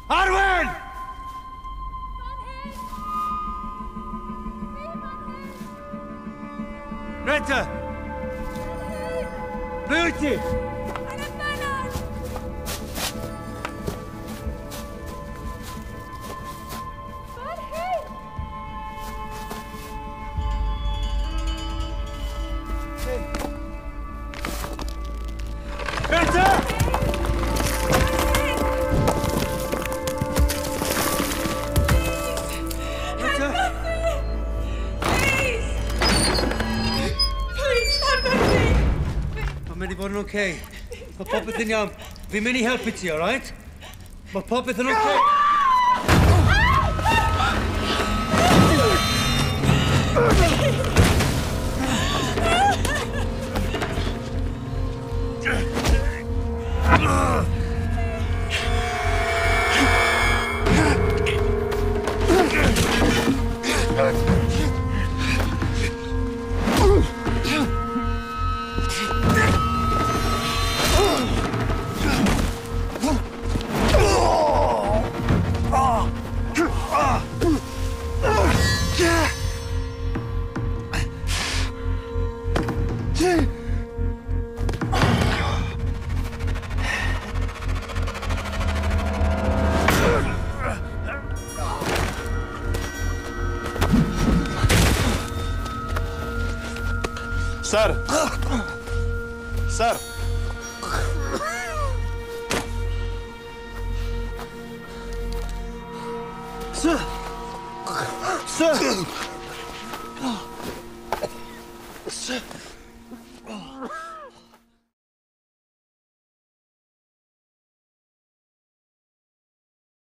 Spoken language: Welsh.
Arwen! Fan hyn! Fi fan hyn! Greta! Ble wyt ti? Yn y ffynnon! Fan hyn! Greta! Greta! Please! Please, helpa fi! Mae'n mynd i fod yn oce. Mae popeth yn iawn. Fi'n mynd i helpu ti, all right? Mae popeth yn oce. Sir! Sir! Sir! Sir!